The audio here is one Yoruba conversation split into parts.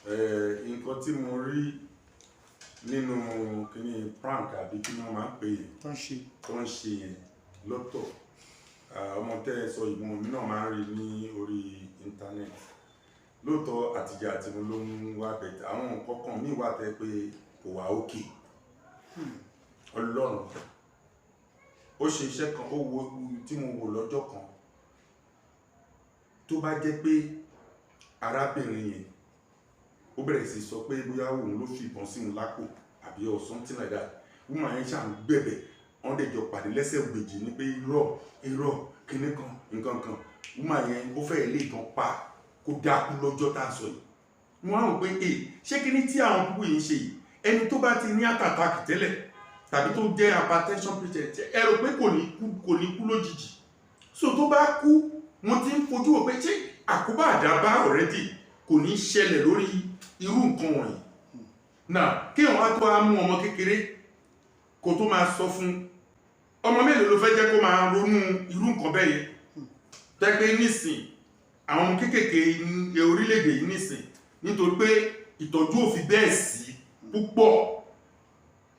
Nǹkan tí mo rí nínú kíní prank àbí kí wọ́n máa ń pè é tó ń ṣe tó ń ṣe yẹn lọ́tọ̀. Ah, ọmọ tẹ́ ẹ sọ ìmọ̀ mi náà máa ń rí ní orí internet lóòótọ́. Àtijọ́ àti mo ló ń wá bẹ̀tẹ̀ àwọn nǹkan kan míì wà tẹ́ pé kò wá òkè. Ọlọ́run ó ṣe iṣẹ́ kan, ó wo tí mo wò lọ́jọ́ kan. Tó bá jẹ́ pé arábìnrin yẹn ó bẹ̀rẹ̀ sí sọ pé bóyá òun ló fi ìbọn sí òun lápò àbí or something like that, woman yẹn ṣà ń gbẹ̀bẹ̀, wọ́n dẹ̀ jọ pàdé lẹ́sẹ̀ gbèjì ní pé irọ́, irọ́, kinní kan, nǹkan kan. Woman yẹn ó fẹ́ẹ̀ lè gan pa kó dákú lọ́jọ́ tá a sọ yìí. Mo á rò pé ẹ ṣé kíní tí àwọn púpù yìí ń ṣe yìí, ẹni tó bá ti ní heart attack tẹ́lẹ̀ tàbí tó jẹ́ hypertension patient, ẹ rò pé kò ní kú, kò ní kú lójijì? So tó bá kú, mo ti ń fojú wò pé ṣé àkóbá àdábá already kò ní ṣẹlẹ̀ lórí irú nǹkan wọ̀nyí náà, kí wọ́n á tó á mú ọmọ kékeré kó tó máa sọ fún ọmọ mélòó ló fẹ́ jẹ́ kó máa ronú irú nǹkan bẹ́ẹ̀ yẹn, tẹ́gbẹ́ nísìn àwọn ọmọ kéékèèké ní orílẹ̀-èdè yìí nísìn, nítorí pé ìtọ́jú ò fi bẹ́ẹ̀ sí púpọ̀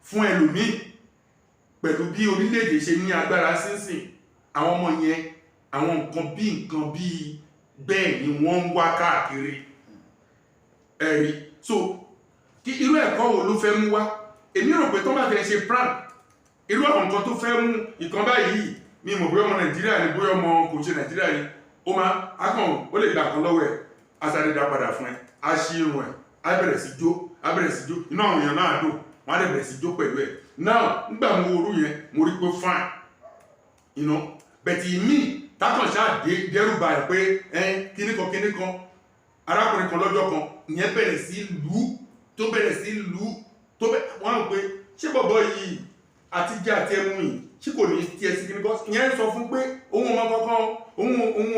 fún ẹlòmíì pẹ̀lú bí orílẹ̀-èdè ṣe ní agbára sínsìn, àwọn ọmọ yẹn, àwọn nǹkan bí bẹ́ẹ̀ ni wọ́n ń wá káàkiri ẹ̀rí. So kí irú ẹ̀kọ́ wo ló fẹ́ mú wá? Èmi rò pé tó bá fẹ́ ṣe prank, irú àwọn nǹkan tó fẹ́ mú ìkan báyìí, mi mọ̀ bóyá ọmọ Nàìjíríà ni, bóyá ọmọ kò ṣe Nàìjíríà ni, ó máa akàn, ó lè gbà kan lọ́wọ́ ẹ̀, á sáré dá padà fún ẹ, á ṣí irun ẹ̀, á bẹ̀rẹ̀ sí jó, á bẹ̀rẹ̀ sí jó, inú àwọn èèyàn náà dùn, wọ́n á dẹ̀ bẹ̀rẹ̀ sí jó pẹ̀lú ẹ̀. Now, nígbà mo wo orú yẹn, mo rí pé fine, but ìmí tákàn ṣáà dé dẹ́rù bà ẹ̀ pé ẹ kíní kan, kíní kan. Arákùnrin kan lọ́jọ́ kan, ìyẹn bẹ̀rẹ̀ sí lù ú, tó bẹ̀rẹ̀ sí lù ú, tó bẹ̀ wọ́n á rò pé ṣé bọ̀bọ̀ yìí àti jẹ́ àti ẹmu yìí, ṣé kò ní tiẹ̀ sí kíní kan? Ìyẹn sọ fún pé òun ọmọ kankan, òun òun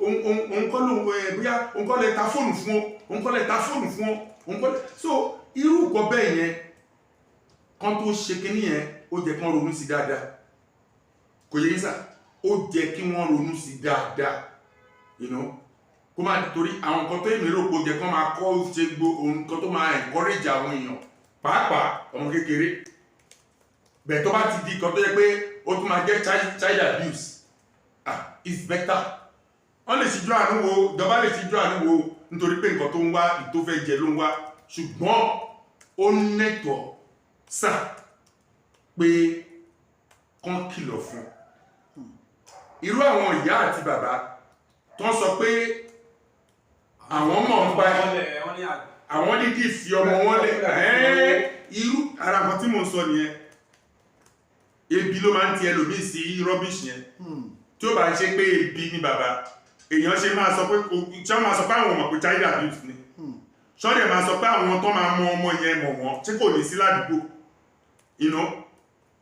òun òun òun kọ́ lòun ẹ̀, bóyá òun kọ́ lè ta fóònù fún ọ, òun kọ́ lè ta fóònù fún ọ, òun kọ́ lè. So irú nǹkan bẹ́ẹ̀ yẹn kan tó ṣe kíní yẹn, ó jẹ́ kí wọ́n ronú sí dáadáa. Kò yẹ yín sà? Ó jẹ́ kí wọ́n ronú sí dáadáa, kó má torí àwọn nǹkan tó èmi rò pé ó jẹ́ kí wọ́n máa kọ́ ṣe gbó nǹkan tó máa encourage àwọn èèyàn, pàápàá ọmọ kékeré bẹ́ẹ̀. Tó bá ti di nǹkan tó yẹ pé ó tún máa jẹ́ child abuse, ah, it's better wọ́n lè ṣíjú àánú wo, ìjọba lè ṣíjú àánú wo, nítorí pé nǹkan tó ń wá tó fẹ́ jẹ ló ń wá. Ṣùgbọ́n ó nẹ́tọ̀ọ́ sà pé kán kìlọ̀ fún irú àwọn ìyá àti bàbá tó ń sọ pé àwọn mọ̀ ń pa ẹ̀, àwọn dídì fi ọmọ wọn lẹ̀ ẹ́ẹ́. Irú ara kan tí mò ń sọ nìyẹn. Ebi ló máa ń ti ẹlòmíì sí rubbish yẹn. Tí ó bá ń ṣe pé ebi ní bàbá èèyàn ṣe máa sọ pé tí wọ́n máa sọ pé àwọn mọ̀ pé child abuse ni, sọ́dẹ̀ máa sọ pé àwọn tó máa mọ ọmọ yẹn mọ̀ wọ́n, tí kò ní sí ládùúgbò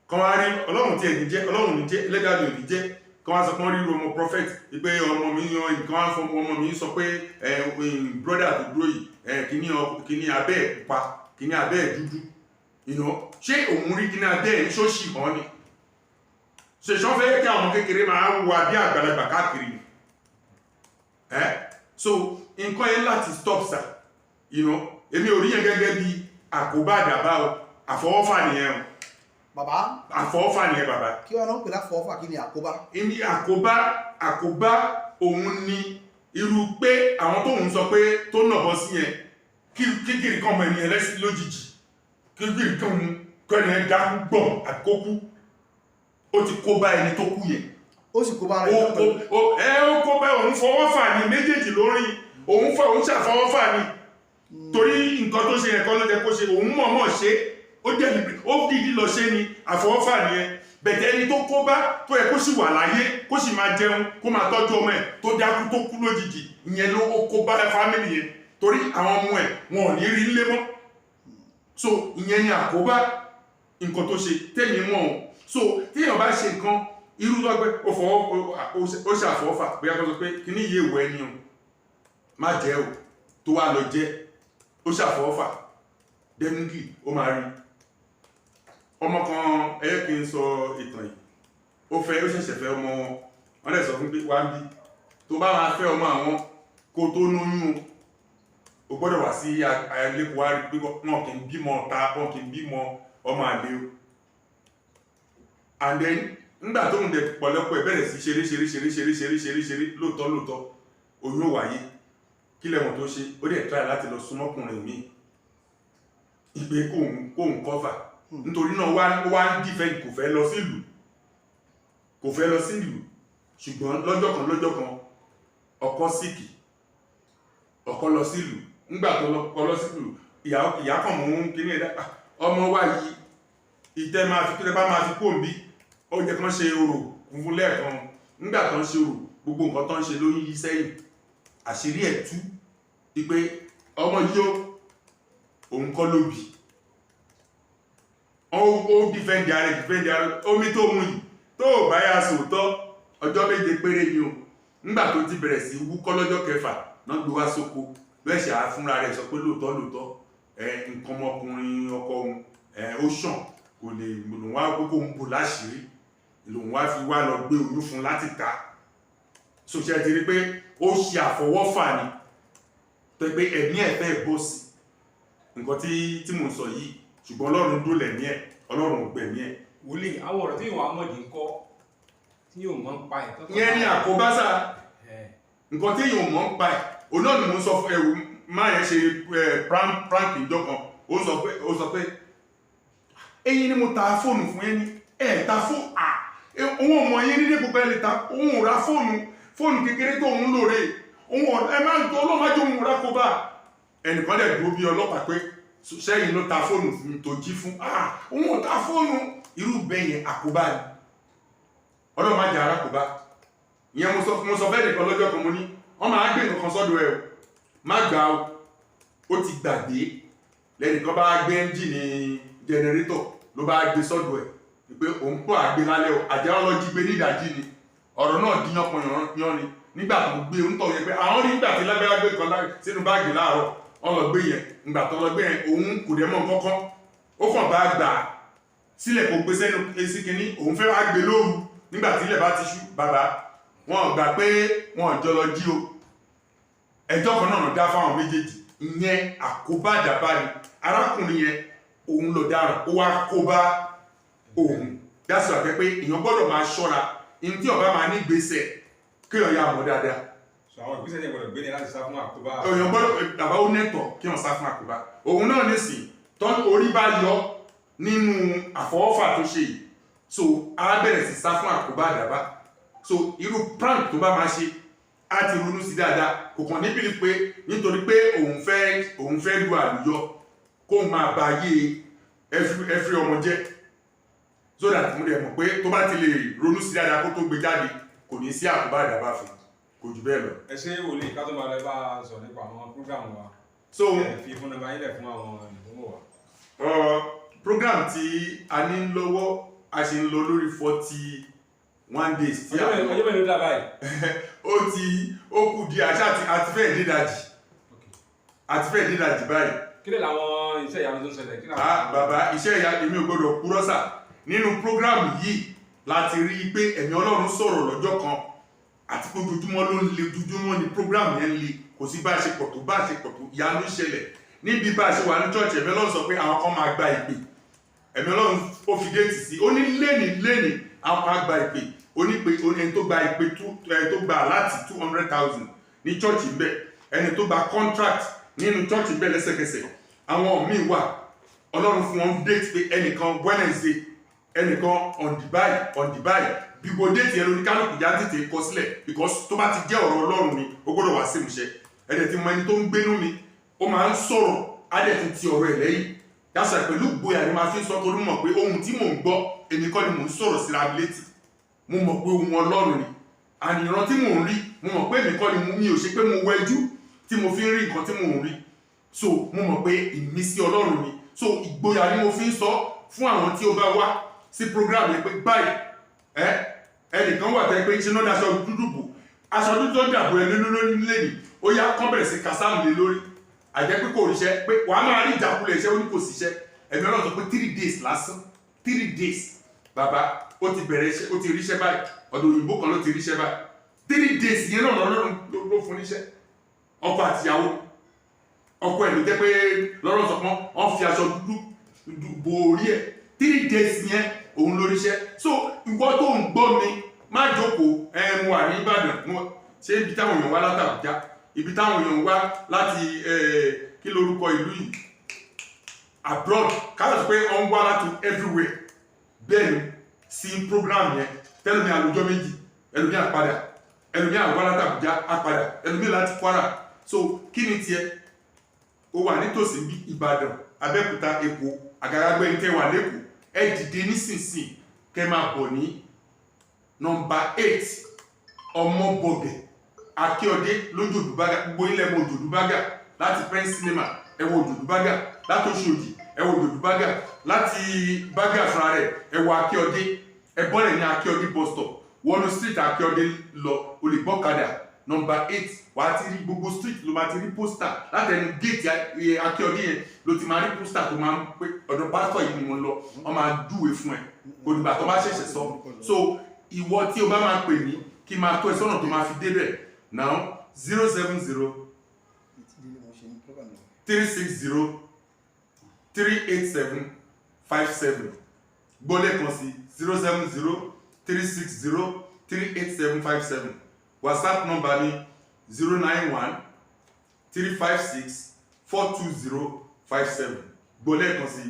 kan wá rí. Ọlọ́run tí ẹ̀ ní jẹ́, Ọlọ́run ní jẹ́, ẹlẹ́dàá mi ò ní jẹ́ kan wá sọ pé wọ́n rí ọmọ prophet pé ọmọ mi yan nǹkan wá fún ọmọ mi, sọ pé ẹ brother tó dúró yìí ẹ kíní abẹ́ ẹ̀ pupa, kíní abẹ́ ẹ̀ dúdú. Ṣé òun rí kíní abẹ́ ẹ̀ ní ṣóṣì hàn ni? Ṣe ṣọ́ fẹ́ kí àwọn kékeré máa wà bí àgbàlagbà káàkiri ni ẹ? So nǹkan yẹn láti stop sir. Èmi ò rí yẹn gẹ́gẹ́ bí àkóbá àdàbà o. Àfọwọ́fà nìyẹn o. Bàbá. Àfọwọ́fà nìyẹn, bàbá. Kí wọn náà ń pè láfọwọ́fà? Kí ni àkóbá? Ní àkóbá, àkóbá òun ni irú pé àwọn tóun sọ pé tó nàbọ sí yẹn, kí kíkiri kan mọ ẹni ẹlẹ́sìn lójijì, kíkiri kan mú kẹ́ni ẹ dákú gbọ̀n àti kó kú, ó ti kó bá ẹni tó kú yẹn. Ó sì kó bá rẹ̀ ó náà kó pẹ̀lú. ó ẹ ó kó bá òun. Fọwọ́ fà ní méjèèjì lórí òun fọ, òun ṣàfọwọ́fà ní, torí nǹkan tó ṣe yẹn kọ́ ló jẹ́ kó ṣe. Òun mọ̀ọ́mọ̀ ṣe, ó jẹ́ ó dìídì lọ ṣe ni, àfọwọ́fà nìyẹn. Bẹ̀tẹ̀ ẹni tó kó bá, tó yẹ kó sì wà láyé, kó sì máa jẹun, kó máa tọ́jú ọmọ ẹ̀, tó dákú, tó kú lójijì, ìyẹn ló ó kó bá family yẹn, torí àwọn ọmọ ẹ̀ wọn ò ní rí lé mọ́. So ìyẹn ni àkóbá nǹkan tó ṣe tẹ̀mí mọ́ o. So téèyàn bá ṣe nǹkan irú tó gbé ó fọwọ́ ó ṣàfọwọ́fà, bóyá kó sọ pé kíní yìí èèwọ̀ ẹni o, má jẹ́ o, tó wá lọ jẹ́, ó ṣàfọwọ́fà, definitely ó máa rí. Ọmọ kan, ẹ yẹ kí n sọ ìtàn yìí. Ó fẹ́, ó ṣẹ̀ṣẹ̀ fẹ́ ọmọ wọn. Wọ́n dẹ̀ sọ fún pé wá ń bí tó bá máa fẹ́ ọmọ àwọn kó tó lóyún o. O gbọ́dọ̀ wá sí lẹ́kọ̀ọ́ wá rí pé wọn kì í bímọ ọ̀tá, wọn kì í bímọ ọmọ àlè o. And then nígbà tó ń dẹ pọ̀lọpọ̀ ẹ̀ bẹ̀rẹ̀ sí ṣeré ṣeré ṣeré ṣeré ṣeré ṣeré ṣeré, lóòótọ́ lóòótọ́ oyún ò wáyé. Kí lẹ́wọ̀n tó ṣe? Ó dẹ̀ try láti lọ súnmọ́kùnrin míì ìgbé kóun cover. Nítorí náà wá ń defend, kò fẹ́ lọ sílùú, kò fẹ́ lọ sílùú. Ṣùgbọ́n lọ́jọ́ kan ọkọ sick, ọkọ lọ sílùú. Ńgbà tó lọ lọ sílùú, ìyá kan mú kíní ẹ̀dá ọmọ wa yìí ìtẹ́ máa fi kílẹ̀ bá máa fi kó ń bí ó jẹ́ kán ṣe orò fún lẹ́ẹ̀kan. Ńgbà tó ń ṣe orò, gbogbo nǹkan tó ń ṣe ló ń yí sẹ́yìn. Àṣírí ẹ̀ tú wípé ọmọ yìí ó òun kọ́ ló bí. Ó defend ara ẹ̀, defend ara ẹ̀. Omi tó mú yìí tó ò bá yà sòótọ́, ọjọ́ 7 péré ni o. Ńgbà tó ti bẹ̀rẹ̀ sí wúkọ́ lọ́jọ́ kẹfà náà gbé wá sóko lẹ́sẹ̀ á fúnra rẹ̀ sọ pé lóòótọ́ lóòótọ́ ẹ nǹkan ọmọkùnrin ọkọ òun ẹ ó ṣàn, kò lè lòun wá kókó ń bò láṣìírí, lòun wá fi wá lọ gbé oyún fún láti ta. So ṣe ti rí pé ó ṣe àfọwọ́fà ni tó pé ẹ̀mí ẹ̀ fẹ́ bọ́ sí nǹkan tí mò ń sọ yìí, ṣùgbọ́n Ọlọ́run dólẹ̀ ní ẹ̀, Ọlọ́run ò gbẹ̀mí ẹ̀. Wòlíì, àwọn ọ̀rọ̀ tí yóò wá mọ̀dí ń kọ́ tí yóò mọ̀ ń pa ẹ̀. Ìyẹn ni àkóbá sá. Nǹkan tí èèyàn ò mọ̀ ń pa ẹ̀, òun náà ni mò ń sọ fún ẹ̀wù máa yẹn ṣe prank ìjọ kan. Ó sọ pé ẹ̀yin ni mo ta fóònù fún yẹn ni ẹ̀ ta fóònù à òun ò mọ̀ yín nílé gbogbo ẹ̀ lè ta. Òun ò ra fóònù, fóònù kékeré tó òun lò rè òun ẹ máa ń tó ọlọ́run má jẹ́ òun rà kó bá ẹnìkan dẹ̀ dúró bí ọlọ́pàá pé sẹ́yìn ló ta fóònù fún mi tó jí fún òun ò ta fóònù. Irú bẹ́ẹ̀ yẹn, àkóbá ni. Ọlọ́run má jẹ́ arákòbá. Ìyẹn mo sọ fẹ́ nìkan lọ́jọ́ kan, mo ní wọ́n máa gbé nǹkan kan sọ́dọ̀ ẹ o, má gbà o. Ó ti gbàgbé lẹ́nìkan bá gbé ẹ́ńjìnì generator ló bá gbé sọ́dọ̀ ẹ̀ pé òun pọ̀ àgbé lálẹ́ o. Àjẹ́ wọn lọ jí gbé nídàájí ni ọ̀rọ̀ náà di yánpọn yán ni. Nígbà tó gbé ń tọ̀ yẹn pé àwọn rí nígbà tí lágbára gbé kan sínú báàgì láàárọ̀, wọ́n lọ gbé yẹn. Ìgbà tó lọ gbé yẹn, òun kò dẹ̀ mọ̀ nǹkan kan, ó kàn bá gbà sílẹ̀ kó gbé sẹ́nu etí kínní, òun fẹ́ wá gbé lóru nígbà tí ilẹ̀ bá ti ṣú. Bàbá wọn gbà pé wọn jọ lọ jí o. Ẹjọ́ kan náà dá fáwọn méjèèjì. Ìyẹn àkóbá àdàbà ni. Arákùnrin yẹn òun ló dáràn, ó wá kóbá òun. Dáṣọ àfẹ pé èèyàn gbọ́dọ̀ máa ṣọ́ra ní tí ọba máa ní gbèsè kéèyàn yà mọ̀ dáadáa. So àwọn ìgbésẹ̀ tí gbọ́dọ̀ gbé ní láti sá fún àkóbá. Èèyàn gbọ́dọ̀, bàbá, ó nẹ́tọ̀ kí wọ́n sá fún àkóbá. Òun náà nísìn tọ́ orí bá yọ nínú àfọwọ́fà tó ṣe yìí, so á bẹ̀rẹ̀ sí sá fún àkóbá àdàbà. So irú prank tó bá máa ṣe, á ti ronú sí dáadáa. Kò kàn ní believe pé nítorí pé òun fẹ́ lu àlùyọ kó máa ba ayé every ọmọ jẹ́, so that mo dẹ̀ mọ̀ pé tó bá ti lè ronú sí dáadáa kó tó gbé jáde, kò ní sí àkóbá àdàbà fún. Kò jù bẹ́ẹ̀ lọ. Ẹ ṣé wòlíì, ká tó máa lọ, bá a sọ nípa àwọn program wa. So ẹ fi fún nọ́mbà yín lẹ̀ fún àwọn ìdánwò wa. Program tí a ní lọ́wọ́, a ṣe ń lọ lórí 41 days tí a lọ. Ọjọ́ mélòó dà báyìí? Ó ti ó kù díẹ̀, àṣà àti fẹ́ẹ̀ dídàjì, àti fẹ́ẹ̀ dídàjì báyìí. Kí lè làwọn iṣẹ́ ìyanu tó ń ṣẹlẹ̀? Kí làwọn? Ah, bàbá, iṣẹ́ ìyá èmi ò gbọdọ̀ purọ́ sà. Nínú program yìí láti rí i pé ẹ̀mí Ọlọ́run sọ̀rọ̀ lọ́jọ́ kan, àti pé ojoojúmọ́ ló ń le, ojoojúmọ́ ni program yẹn ń le. Kò sí bá a ṣe pọ̀ tó, bá a ṣe pọ̀ tó, ìyanu ṣẹlẹ̀ níbi bá a ṣe wà ní church. Ẹ̀mí Ọlọ́run sọ pé àwọn kan máa gba ìpè. Ẹ̀mí Ọlọ́run ó fi date sí, ó ní léni léni àwọn kan á gba ìpè. Ó ní pé ó ní ẹni tó gba ìpè tó gba láti 200,000 ní church ń bẹ, ẹni tó gba contract nínú church ń bẹ lẹ́sẹ̀kẹsẹ̀. Àwọn míì wà, Ọlọ́run fún wọn date pé ẹnìkan Wednesday, ẹnìkan on the by on the by gbogbo date yẹn lóníkálùkù já tètè kọ sílẹ̀, because tó bá ti jẹ́ ọ̀rọ̀ Ọlọ́run ni, ó gbọ́dọ̀ wá sí ìmúṣẹ. Ẹ̀dẹ̀ tí mo ẹni tó ń gbénú mi, ó máa ń sọ̀rọ̀, á dẹ̀ tún ti ọ̀rọ̀ ẹ̀ lẹ́yìn. Yàtọ̀ pẹ̀lú gboyà ni máa fi ń sọ, torí mọ̀ pé ohun tí mò ń gbọ́, èmi kọ́ ni mò ń sọ̀rọ̀ síra mi létí. Mo mọ̀ pé ohun Ọlọ́run ni àníyàn tí mò ń rí. Mo mọ̀ pé èmi kọ́ ni mi ò ṣe pé mo wẹjú tí mo fi ń rí nǹkan tí mò ń rí. So mo mọ̀ pé ìmísí Ọlọ́run ni. So ìgboyà ni mo fi ń sọ fún àwọn tí ó bá wá sí program yẹn pé báyìí ẹ ẹnìkan wà tẹ́ pé ṣe náà daṣọ dúdú bò, aṣọ dúdú tó dàbò ẹ lórí lẹ́nìí, ó yá kán bẹ̀rẹ̀ sí kásámù lé lórí, àjẹ́ pé kò ríṣẹ́, pé wàá máa rí ìjákulẹ̀ iṣẹ́. Ó ní kò síṣẹ́. Ẹ̀mí Ọlọ́run sọ pé 3 days lásán, 3 days, bàbá, ó ti bẹ̀rẹ̀ iṣẹ́, ó ti ríṣẹ́ báyìí. Ọ̀dọ̀ òyìnbó kan ló ti ríṣẹ́ báyìí. 3 days yẹn náà lọ́lọ́run ló fún níṣẹ́, ọkọ àtìyàwó. Ọkọ ẹ̀ ló jẹ́ pé lọ́rọ̀ sọpọ́n wọ́n fi aṣọ dúdú bo orí ẹ̀. 3 days yẹn, òun lórí iṣẹ́. So ìwọ tó ń gbọ́ mi, má jókòó. Ẹ mo wà ní Ìbàdàn, mo ṣé ibi táwọn èèyàn wá láti Àbújá, ibi táwọn èèyàn wá láti kí lorúkọ ìlú yìí, abroad, káyọ̀ sọ pé wọ́n ń wá láti everywhere. Bẹ́ẹ̀ ni sí program yẹn, tẹ́lómi àlùjọ 2, ẹlòmí àpadà, ẹlòmí àwọ̀ láti Àbújá àpadà, ẹlòmí láti Kwara. So kí ni tiẹ̀? Ó wà nítòsí bí Ìbàdàn, Abẹ́òkúta, Èkó, àgàgàgbé ń tẹ́ wà lẹ́kọ̀ọ́, ẹ dìde nísinsìnyí, kẹ́ máa bọ̀ ní nọ́mbà 8 Ọmọbọ̀gẹ̀ Akíọdé lójòdú Bágà. Gbogbo ilẹ̀ mọ Òjòdú Bágà. Láti Pen Cinema, ẹ wọ Òjòdú Bágà. Láti Òṣòdì, ẹ wọ Òjòdú Bágà. Láti Bágà fúnra rẹ̀, ẹ wọ Akíọdé, ẹ bọ́lẹ̀ ní Akíọdé bus stop, wọnú street Akíọdé lọ, o lè gbọ́kadà nọ́mbà 8. Wàá ti rí gbogbo street, ló máa ti rí poster. Láti ẹnu gate Akíọdé yẹn ló ti máa rí poster tó máa ń pé ọ̀dọ̀ pásítọ̀ yìí ni mo ń lọ. Wọ́n máa júwe fún ẹ, kò dìgbà tó bá ṣẹ̀ṣẹ̀ sọ. So ìwọ tí o bá máa pè mí kí n máa tó ẹ sọ́nà tó máa fi débẹ̀ now: 070 360 38757. Gbọ́ lẹ́ẹ̀kan sí: 07036038757. WhatsApp number mi: 09135642057. Gbọ́ lẹ́ẹ̀kan sí: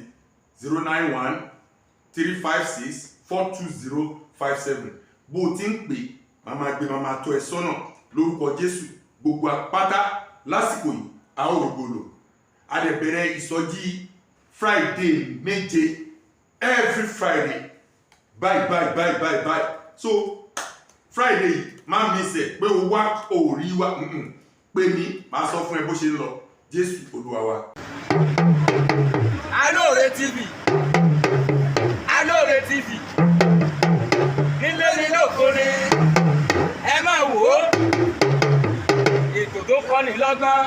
09135642057. Bó o ti ń pè, màá máa gbé, màá máa tọ́ ẹ sọ́nà lórúkọ Jésù. Gbogbo apáta lásìkò yìí, a ó rògbòlò. A dẹ̀ bẹ̀rẹ̀ ìsọjí Friday 7, every Friday. Bye bye bye bye bye. So Friday yìí, má miss ẹ pé o wá o rí wá. Pè mí, màá sọ fún ẹ bó ṣe ń lọ. Jésù Olúwa wa. Alóore TV, Alóore TV, nílé ní lóko ni ẹ máa wò ó, ètò tó kọ́ni lọ́gbọ́n.